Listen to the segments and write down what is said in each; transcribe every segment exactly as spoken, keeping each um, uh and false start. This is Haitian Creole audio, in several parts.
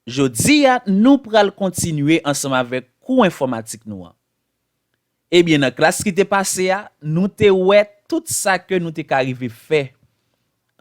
Jodi a, nou pral kontinye ansanm avèk kou enfòmatik nou an. Ebyen, nan klas ki te pase a, nou te wè tout sa ke nou te ka rive fè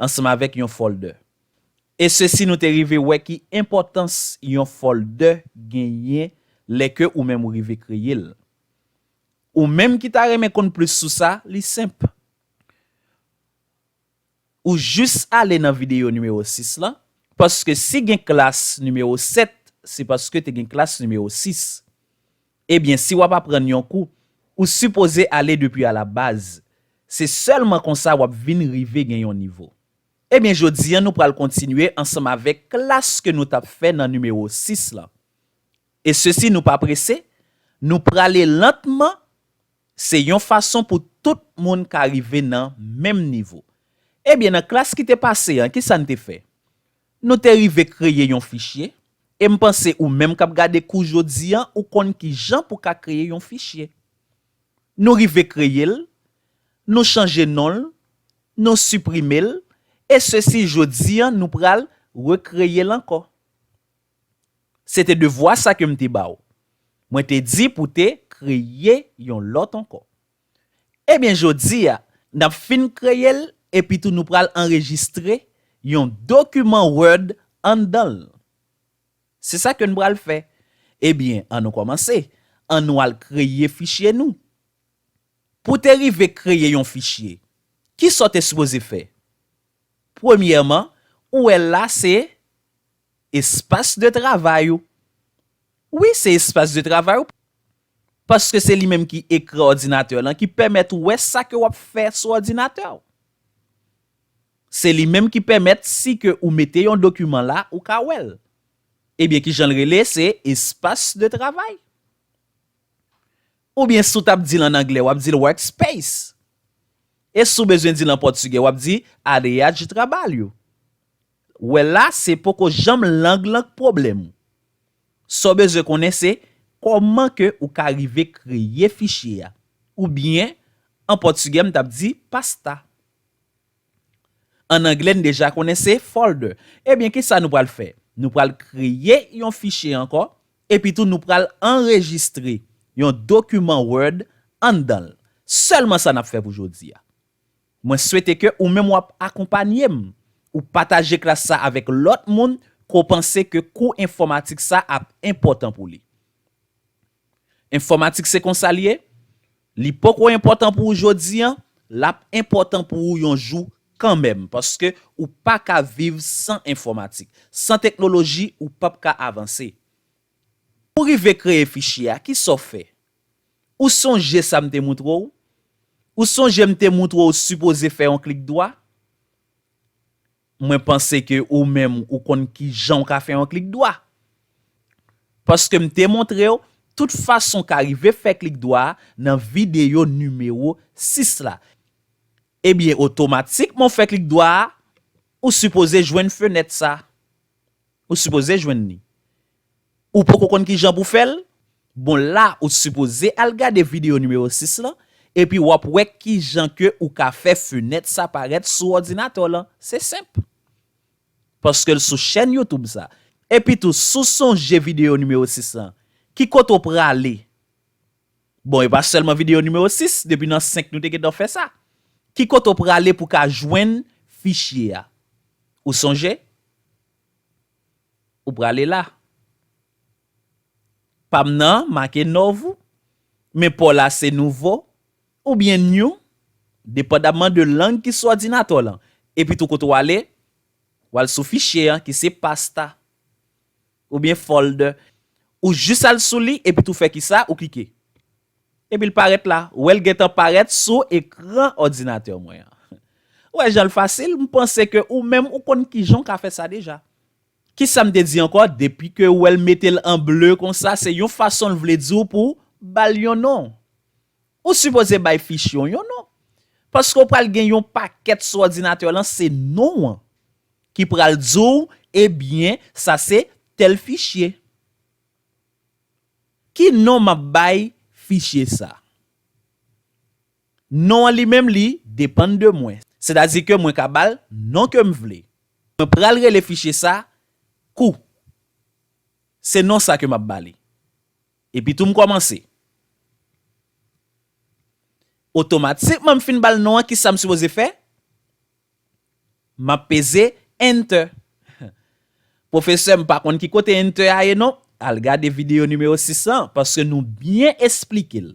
ansanm avèk yon folder. E sesi nou te rive wè ki enpòtans yon folder genyen lè ke ou menm ou rive kreye l. Ou menm ki ta renmen konn plis sou sa, li senp. Ou jis ale nan videyo nimewo sis lan, paske si gen klas nimewo sèt, se paske te gen klas nimewo sis. Ebyen, si w ap aprann yon kou, ou sipoze ale depi a la baz. Se sèlman konsa w ap vin rive gen yon nivo. Ebyen, jodi a, nou pral kontinye ansanm avèk klas ke nou t ap fè nan nimewo sis lan. E sesi, nou pa prese, nou prale lantman, se yon fason pou tout moun ka rive nan menm nivo. Ebyen, nan klas ki te pase an, ki sa n te fè? Nou te rive kreye yon fichye, e m panse ou menm k ap gade kou jodi an, ou konn ki jan pou ka kreye yon fichye. Nou rive kreye l, nou chanje non l, nou siprime l, e sesi jodi an, nou pral rekreye l ankò. Se te devwa sa ke m te ba w. Mwen te di pou te kreye yon lòt ankò. Ebyen, jodi a, n ap fin kreye l, epi tou nou pral anrejistre yon dokiman Word anndan l. Se sa ke n pral fè. Ebyen, ann nou kòmanse. Ann nou al kreye fichye nou. Pou te rive kreye yon fichye, ki sa w te sipoze fè? Premyèman, ou wè la se espas de travay ou. Wi, se espas de travay ou, paske se li menm ki ekran òdinatè lan, ki pèmèt ou wè sa ke w ap fè sou òdinatè w. Se li menm ki pèmèt, si ke ou mete yon dokiman la, ou ka wè l. Ebyen, ki jan l rele? Se espas de travay. Oubyen si w t ap di l ann anglè, w ap di l workspace. E si w bezwen di l an pòtigè, w ap di área de trabalho. Ou wè la, se poko janm lang lan k pwoblèm ou. Sa w bezwen konnen se kòman ke ou ka rive kreye fichye a. Oubyen, an pòtigè, m t ap di pasta. An anglè, n deja konnen se folder. Ebyen, ki sa nou pral fè? Nou pral kreye yon fichye ankò, epi tou nou pral anrejistre yon dokiman Word anndan l. Sèlman sa n ap fè pou jodi a. Mwen swete ke ou menm w ap akonpanye m, ou pataje klas sa avèk lòt moun ke w panse ke kou enfòmatik sa ap enpòtan pou li. Enfòmatik se konsa l ye. Li poko enpòtan pou ou jodi an, l ap enpòtan pou ou yon jou kanmenm, paske ou pa ka viv san enfòmatik. San teknoloji, ou p ap ka avanse. Pou rive kreye fichye a, ki sa w fè? Ou sonje sa m te moutre w? Ou sonje m te moutre w sipoze fè yon klik dwa? Mwen panse ke ou menm ou konn kijan w ka fè yon klik dwa. Paske m te montre w tout fason w ka rive fè klik dwa a nan videyo nimewo sis la. Ebyen, otomatikman w fè klik dwa a, ou sipoze jwenn fenèt sa. Ou sipoze jwenn li. Ou poko konn kijan pou fè l? Bon, la, ou sipoze al gade videyo nimewo sis lan, epi w ap wè kijan ke ou ka fè fenèt sa parèt sou òdinatè w lan. Se senp. Paske l sou chèn YouTube sa. Epi tou, si w sonje videyo nimewo sis lan, ki kote w prale? Bon, e pa sèlman videyo nimewo sis, depi nan senk nou te gentan fè sa. Ki kote w prale pou ka jwenn fichye a? Ou sonje? Ou prale la. Pa m nan make novo, men pa w la se nouvo, oubyen new, depandamman de lang ki sou òdinatè w lan. Epi tou kote w ale, w al sou fichye an ki se pasta, oubyen folder. Ou jis al sou li, epi tou fè kisa? Ou klike. Epi l parèt la. Ou wè l gentan parèt sou ekran òdinatè mwen an. Ou wè jan l fasil? M panse ke ou menm ou konn kijan w ka fè sa deja. Kisa m te di ankò? Depi ke ou wè l mete l an ble konsa, se yon fason l vle di w pou w ba l yon non. Ou sipoze bay fichye w yon non. Paske w pral gen yon pakèt sou òdinatè w lan, se non an ki pral di w, ebyen, sa se tèl fichye. Ki non m ap bay fichye sa? Non an li menm li depann de mwen. Sètadi ke mwen ka ba l non ke m vle. Mwen pral rele fichye sa kou. Se non sa ke m ap ba li. Epi tou m kòmanse. Otomatikman m fin ba l non an, ki sa m sipoze fè? M ap peze Enter. Pwofesè, m pa konn ki kote Enter a ye non. Al gade videyo nimewo sis lan, paske nou byen esplike l.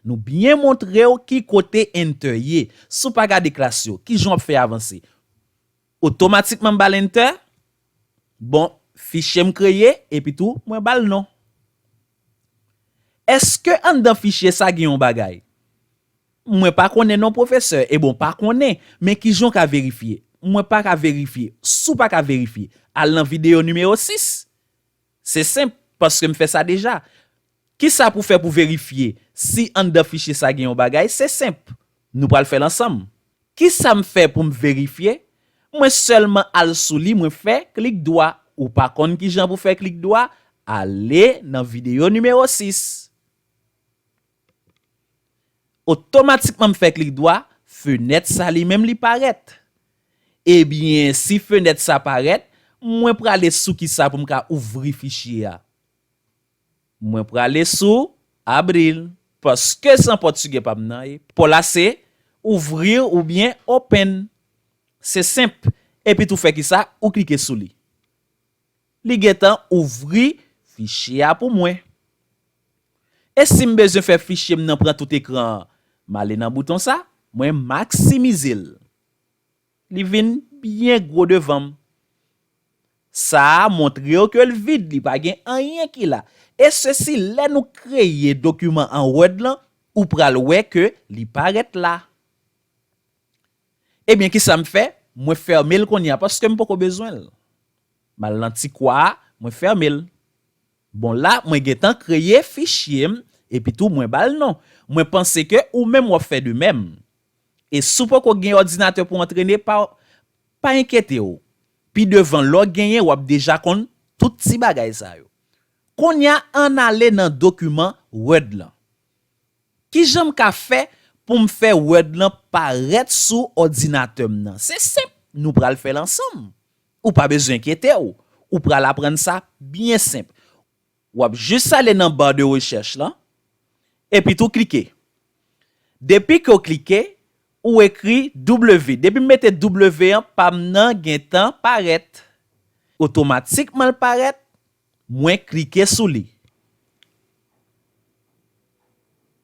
Nou byen montre w ki kote Enter ye. Si w pa gade klas yo, kijan w ap fè avanse? Otomatikman m ba l Enter. Bon, fichye m kreye, epi tou, mwen ba l non. Èske anndan fichye sa gen yon bagay? Mwen pa konnen non, pwofesè. Ebyen, w pa konnen, men kijan w ka verifye? Mwen pa ka verifye. Si w pa ka verifye, al nan videyo nimewo sis. Se senp, paske m fè sa deja. Ki sa pou fè pou verifye si anndan fichye sa gen yon bagay? Se senp. Nou pral fè l ansanm. Ki sa m fè pou m verifye? Mwen sèlman al sou li, mwen fè klik dwa. Ou pa konn kijan pou fè klik dwa? Ale nan videyo nimewo sis. Otomatikman m fè klik dwa, fenèt sa li menm li parèt. Ebyen, si fenèt sa parèt, mwen prale sou ki sa pou m ka ouvri fichye a? Mwen prale sou abrir, paske se an pòtigè pa m nan ye. Pò la se ouvrir oubyen open. Se senp. Epi tou fè ki sa? Ou klike sou li. Li gentan ouvri fichye a pou mwen. E si m bezwen fè fichye m nan pran tout ekran an, m ale nan bouton sa, mwen maksimize l. Li vin byen gwo devan m. Sa a montre w ke l vid, li pa gen anyen ki la. E sesi, lè nou kreye dokiman an Word lan, ou pral wè ke li parèt la. Ebyen, ki sa m fè? Mwen fèmen l kounye a, paske m poko bezwen l. M al nan ti kwa a, mwen fèmen l. Bon, la, mwen gentan kreye fichye m, epi tou mwen ba l non. Mwen panse ke ou menm w ap fè de menm. E si w poko gen òdinatè pou antrene, pa, pa enkyete w. Pi devan, lè w genyen, w ap deja konn tout ti bagay sa yo. Kounye a, ann ale nan dokiman Word lan. Kijan m ka fè pou m fè Word lan parèt sou òdinatè m nan? Se senp, nou pral fè l ansanm. Ou pa bezwen enkyete w. Ou pral aprann sa byen senp. W ap jis ale nan ba de rechèch lan, epi tou klike. Depi ke w klike, ou ekri W. Depi m mete W an, pa m nan gentan parèt. Otomatikman l parèt, mwen klike sou li.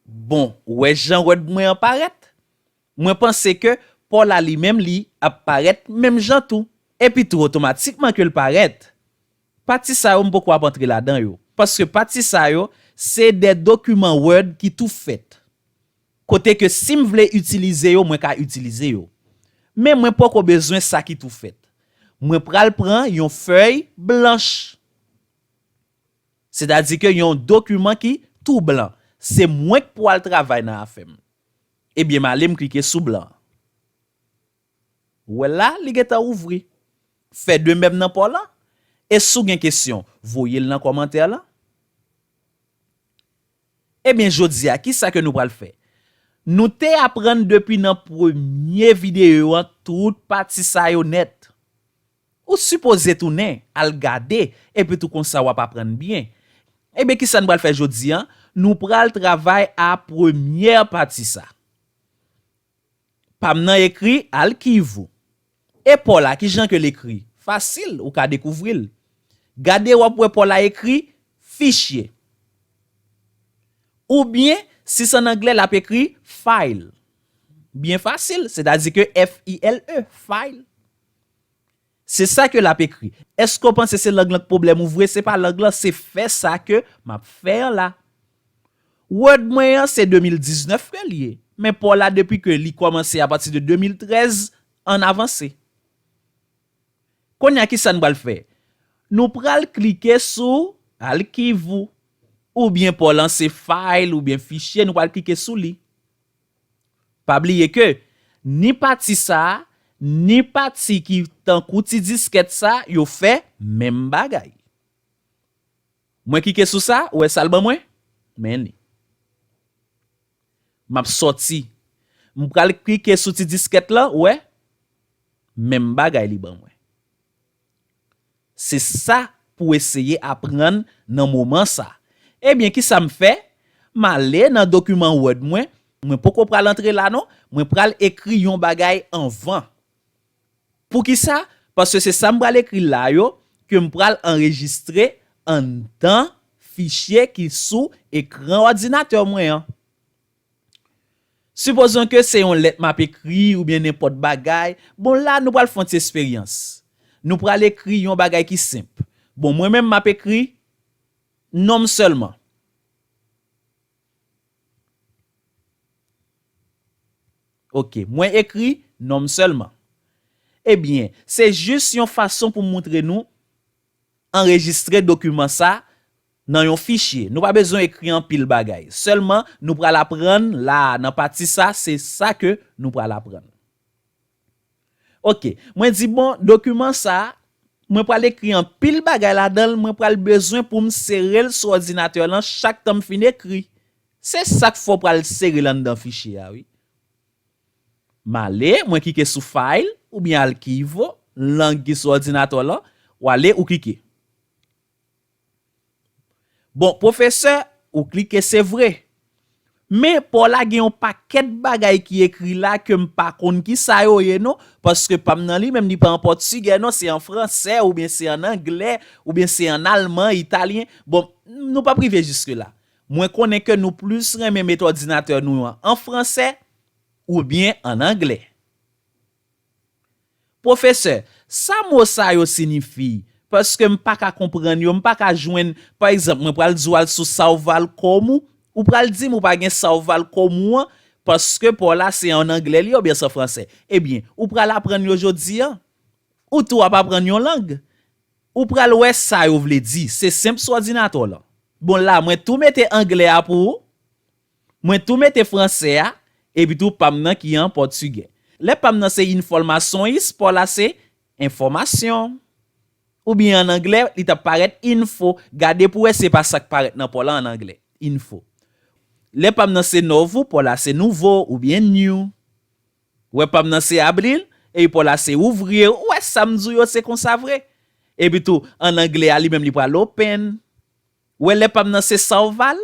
Bon, ou wè jan Word mwen an parèt? Mwen panse ke pa w la li menm li ap parèt menm jan tou. Epi tou otomatikman ke l parèt. Pati sa yo m poko ap antre ladan yo. Paske pati sa yo, se de dokiman Word ki tou fèt. Kote ke si m vle itilize yo, mwen ka itilize yo. Men mwen poko bezwen sa ki tou fèt. Mwen pral pran yon fèy blanch. Sètadi ke yon dokiman ki tou blan. Se mwen k pou al travay nan afè m. Ebyen, m ale m klike sou blan. Ou wè la, li gentan ouvri. Fè de menm nan pa w lan. E si w gen kesyon, voye l nan kòmantè lan. Ebyen, jodi a, ki sa ke nou pral fè? Nou te aprann depi nan premye videyo an tout pati sa yo nèt. Ou sipoze tounen, al gade, epi tou konsa w ap aprann byen. Ebyen, ki sa n pral fè jodi a? Nou pral travay a premyè pati sa. Pa m nan ekri archivo. E pa w la, kijan ke l ekri? Fasil, ou ka dekouvri l. Gade, w ap wè pa w la ekri fichye. Oubyen, si s an anglè, l ap ekri file. Byen fasil, sètadi ke F I L E, file. Se sa ke l ap ekri. Èske w panse se lang lan k pwoblèm ou vre? Se pa lang lan, se fè sa ke m ap fè an la. Word mwen an, se de mil diznèf ke l ye. Men pa w la, depi ke li kòmanse apati de de mil trèz, ann avanse. Kounye a, ki sa n pral fè? Nou pral klike sou archivo, oubyen pa w lan se file oubyen fichye, nou pral klike sou li. Pa bliye ke ni pati sa a, ni pati ki tankou ti diskèt sa, yo fè menm bagay. Mwen klike sou sa, ou wè sa l ban mwen? Men li. M ap sòti. M pral klike sou ti diskèt lan, ou wè? Menm bagay li ban mwen. Se sa pou eseye aprann nan moman sa. Ebyen, kisa m fè? M ale nan dokiman Word mwen, mwen poko pral antre la non, mwen pral ekri yon bagay anvan. Poukisa? Paske se sa m pral ekri la yo ke m pral anrejistre anndan fichye ki sou ekran òdinatè mwen an. Sipozon ke se yon lèt m ap ekri oubyen nenpòt bagay. Bon, la, nou pral fè yon ti esperyans. Nou pral ekri yon bagay ki senp. Bon, mwen menm, m ap ekri non m sèlman. Ok, mwen ekri non m sèlman. Ebyen, se jis yon fason pou m moutre nou anrejistre dokiman sa nan yon fichye. Nou pa bezwen ekri anpil bagay. Sèlman, nou pral aprann la, nan pati sa, se sa ke nou pral aprann. Ok, mwen di, bon, dokiman sa, mwen pral ekri anpil bagay ladan l, mwen pral bezwen pou m sere l sou òdinatè lan chak tan m fin ekri. Se sa k fè w pral sere l anndan fichye a, wi. M ale, mwen klike sou File, oubyen Archivo, lang ki sou òdinatè w lan, w ale, ou klike. Bon, pwofesè, ou klike, se vre. Men, pa w la gen yon pakèt bagay ki ekri la ke m pa konn kisa yo ye, non, paske pa m nan li menm, li pa an pòtigè, non, se an fransè, oubyen se an anglè, oubyen se an alman, italyen. Bon, nou p ap rive jiske la. Mwen konnen ke nou plis renmen met òdinatè nou an an fransè oubyen an anglè. Pwofesè, sa mo sa yo siyifi? Paske m pa ka konprann yo, m pa ka jwenn, pa egzanp, mwen pral di w al sou Saoval Komu, ou pral di m ou pa gen Saoval Komu an, paske pa w la se an anglè li ye oubyen se an fransè. Ebyen, ou pral aprann yo jodi a. Ou tou ap aprann yon lang. Ou pral wè sa yo vle di. Se senp sou òdinatè w lan. Bon, la, mwen tou mete anglè a pou ou. Mwen tou mete fransè a, epi tou pa m nan ki an pòtigè. Lè pa m nan se informações, pa w la se enfòmasyon. Oubyen an anglè, li t ap parèt info. Gade pou w wè se pa sa k parèt nan pa w la an anglè. Info. Lè pa m nan se novo, pa w la se nouvo, oubyen new. Wè pa m nan se abril, epi pa w la se ouvrier. Ou wè sa m di w yo se konsa vre. Epi tou, an anglè a, li menm li pral open. Wè lè pa m nan se Saoval,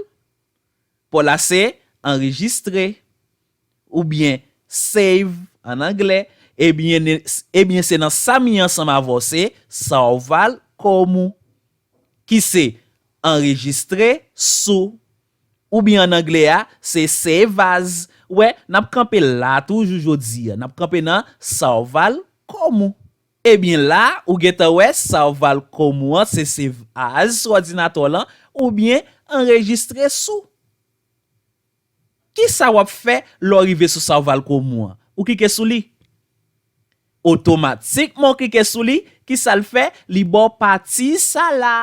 pa w la se anrejistre, oubyen save an anglè, ebyen, ne- ebyen se nan sa m ye ansanm avè w, se Saoval Komu, ki se anrejistre sou, oubyen an anglè a, se save as. Wè, n ap kanpe la toujou jodi a, n ap kanpe nan Saoval Komu. Ebyen la, ou gentan wè Saoval Komu an se save as sou òdinatè w lan, oubyen anrejistre sou. Kisa w ap fè lè w rive sou Saoval Komu an? Ou klike sou li. Otomatikman w klike sou li, kisa l fè? Li ba w pati sa la.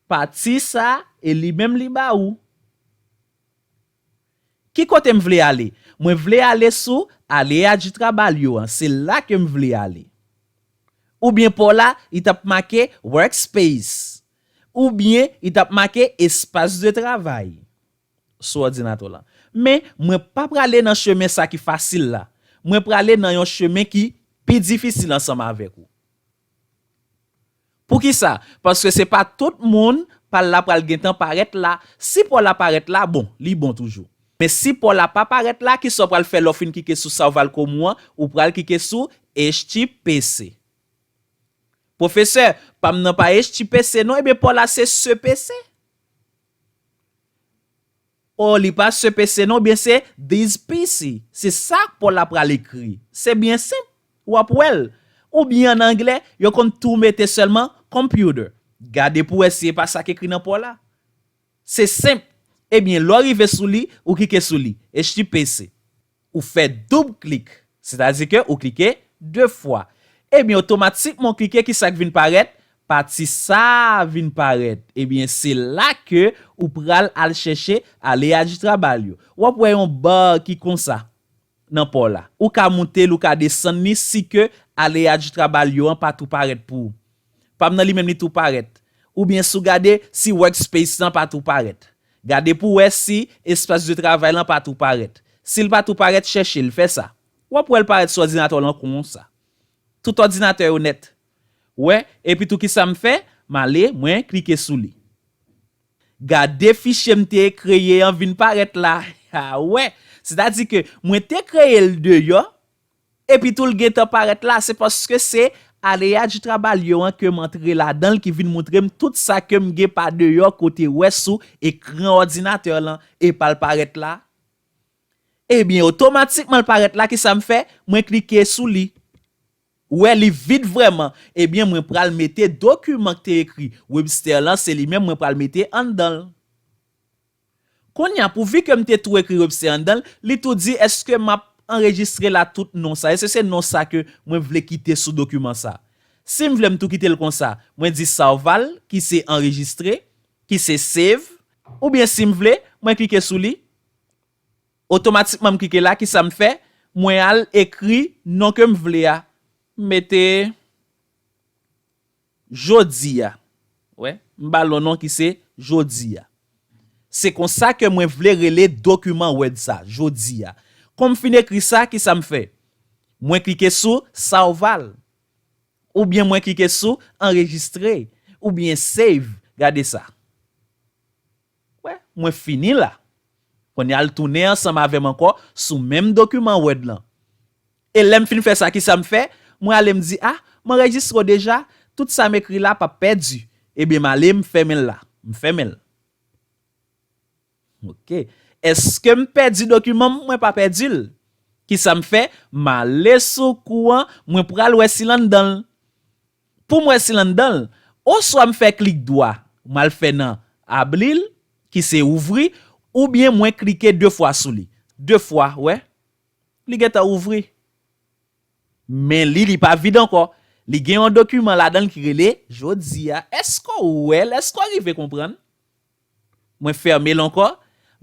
Pati sa, e li menm li ba ou. Ki kote m vle ale? Mwen vle ale sou Área de Trabalho an. Se la ke m vle ale. Oubyen pa w la, li t ap make workspace. Oubyen li t ap make espace de travail sou òdinatè w lan. Men, mwen pa prale nan chemen sa ki fasil la. Mwen prale nan yon chemen ki pi difisil ansanm avèk ou. Poukisa? Paske se pa tout moun pa l la pral gentan parèt la. Si pa w la parèt la, bon, li bon toujou. Men si pa w la pa parèt la, kisa w pral fè lè w fin klike sou Saoval Komu an? Ou pral klike sou Este P C. Pwofesè, pa m nan pa Este P C non, ebyen pa w la se ce P C. O, li pa ce P C non, oubyen se this P C. Se sa pa w la pral ekri. Se byen senp. W ap wè l. Oubyen an anglè, yo konn tou mete sèlman computer. Gade pou w wè si e pa sa k ekri nan pa w la. Se senp. Ebyen, lè w rive sou li, ou klike sou li. Este P C. Ou fè doub klik. Sètadi ke ou klike de fwa. Ebyen, otomatikman w klike, kisa k vin parèt? Pati sa a vin parèt. Ebyen, se la ke ou pral al chèche Área de Trabalho. W ap wè yon ba ki konsa nan pa w la. Ou ka moute l, ou ka desann li si ke Área de Trabalho an pa tou parèt pou ou. Pa m nan li menm li tou parèt. Oubyen si w gade si workspace lan pa tou parèt. Gade pou w wè si espace de travail lan pa tou parèt. Si l pa tou parèt, chèche l, fè sa. W ap wè l parèt sou òdinatè w lan konsa. Tout òdinatè yo nèt. Wè, epi tou kisa m fè? M ale, mwen klike sou li. Gade fichye m te kreye an vin parèt la. A wè, sètadi ke mwen te kreye l deyò, epi tou l gentan parèt la. Se paske se Aléa du Trabalho an ke m antre ladan l ki vin montre m tout sa ke m gen pa deyò kote w wè sou ekran òdinatè lan, e pa l parèt la. Ebyen, otomatikman l parèt la, kisa m fè? Mwen klike sou li. Ou wè, li vid vrèman. Ebyen, mwen pral mete dokiman k te ekri Webster lan, se li menm mwen pral mete anndan l. Kounye a, pouvi ke m te tou ekri Webster anndan l, li tou di, èske m ap anrejistre la tout non sa? Èske se non sa ke mwen vle kite sou dokiman sa? Si m vle m tou kite l konsa, mwen di salvar, ki se anrejistre, ki se save, oubyen si m vle, mwen klike sou li, otomatikman m klike la, kisa m fè? Mwen al ekri non ke m vle a. M mete jodi a. Wè, m ba l yon non ki se jodi a. Se konsa ke mwen vle rele dokiman Word sa, jodi a. Kon m fin ekri sa, kisa m fè? Mwen klike sou salvar. Oubyen mwen klike sou anrejistre. Oubyen save. Gade sa. Wè, mwen fini la. Kounye a l tounen ansanm avè m ankò sou menm dokiman Word lan. E lè m fin fè sa, kisa m fè? Mwen ale m di, a, m anrejistre w deja, tout sa m ekri la p ap pèdi. Ebyen, m ale m fèmen l la. M fèmen l. Ok. Èske m pèdi dokiman m? Mwen pa pèdi l. Kisa m fè? M ale sou kou an, mwen pral wè si l anndan l. Pou m wè si l anndan l, oswa m fè klik dwa, m al fè nan abrir, ki se ouvri, oubyen mwen klike de fwa sou li. De fwa, wè. Li gentan ouvri. Men li, li pa vid ankò. Li gen yon dokiman ladan l ki rele jodi a. Èske w wè l? Èske w rive konprann? Mwen fèmen l ankò.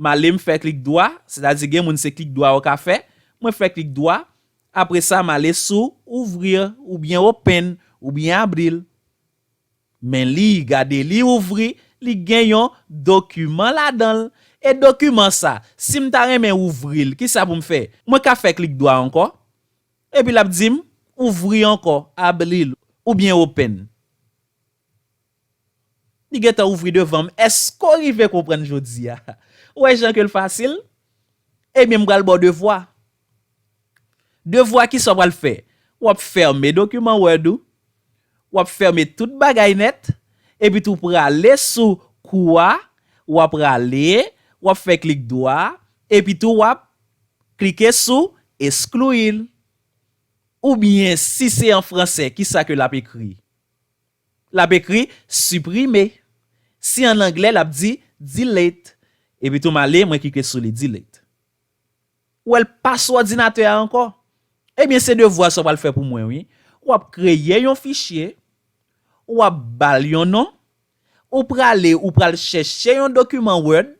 M ale m fè klik dwa, sètadi gen moun se klik dwa yo ka fè. Mwen fè klik dwa. Apre sa, m ale sou ouvrir, oubyen open, oubyen abrir. Men li, gade, li ouvri, li gen yon dokiman ladan l. E dokiman sa, si m ta renmen ouvri l, kisa pou m fè? Mwen ka fè klik dwa ankò, epi l ap di m, ouvri ankò, abrir, oubyen open. Li gentan ouvri devan m. Èske w rive konprann jodi a? Ou wè jan ke l fasil? Ebyen, m pral ba w devwa. Devwa, kisa w pral fè? W ap fèmen dokiman Word ou. W ap fèmen tout bagay nèt. Epi tou, w prale sou kou a. W ap prale, w ap fè klik dwa. Epi tou, w ap klike sou excluir. Oubyen, si se an fransè, kisa ke l ap ekri? L ap ekri supprimer. Si an anglè, l ap di delete. Epi tou m ale, mwen klike sou li, delete. Ou wè l pa sou òdinatè a ankò. Ebyen, se devwa sa w pral fè pou mwen, wi. W ap kreye yon fichye, w ap ba l yon non, ou prale, ou pral chèche yon dokiman Word,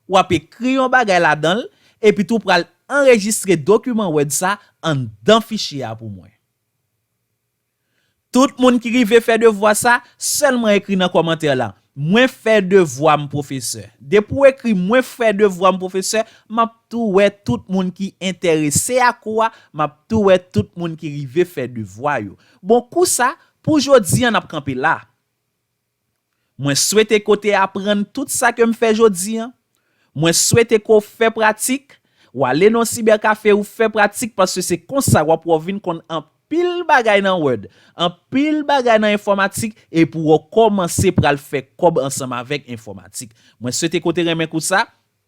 w ap ekri yon bagay ladan l, epi tou w pral anrejistre dokiman Word sa anndan fichye a pou mwen. Tout moun ki rive fè devwa sa, sèlman ekri nan kòmantè la, mwen fè devwa m, pwofesè. Depi w ekri mwen fè devwa m, pwofesè, m ap tou wè tout moun ki enterese a kou a, m ap tou wè tout moun ki rive fè devwa yo. Bon, kou sa, pou jodi a, n ap kanpe la. Mwen swete ke w te aprann tout sa ke m fè jodi a. Mwen swete ke w fè pratik. W ale nan sibèkafe, ou fè pratik, paske se konsa w ap wè w vin konn anpil bagay nan Word, anpil bagay nan enfòmatik, epi w kòmanse pral fè kòb ansanm avèk enfòmatik. Mwen swete ke w te renmen kou sa.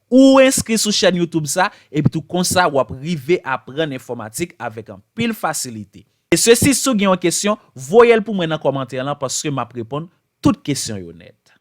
Ou enskri sou chèn YouTube sa, epi tou konsa w ap rive aprann enfòmatik avèk anpil fasilite. E sesi, si w gen yon kesyon, voye l pou mwen nan kòmantè lan, paske m ap reponn tout kesyon yo nèt.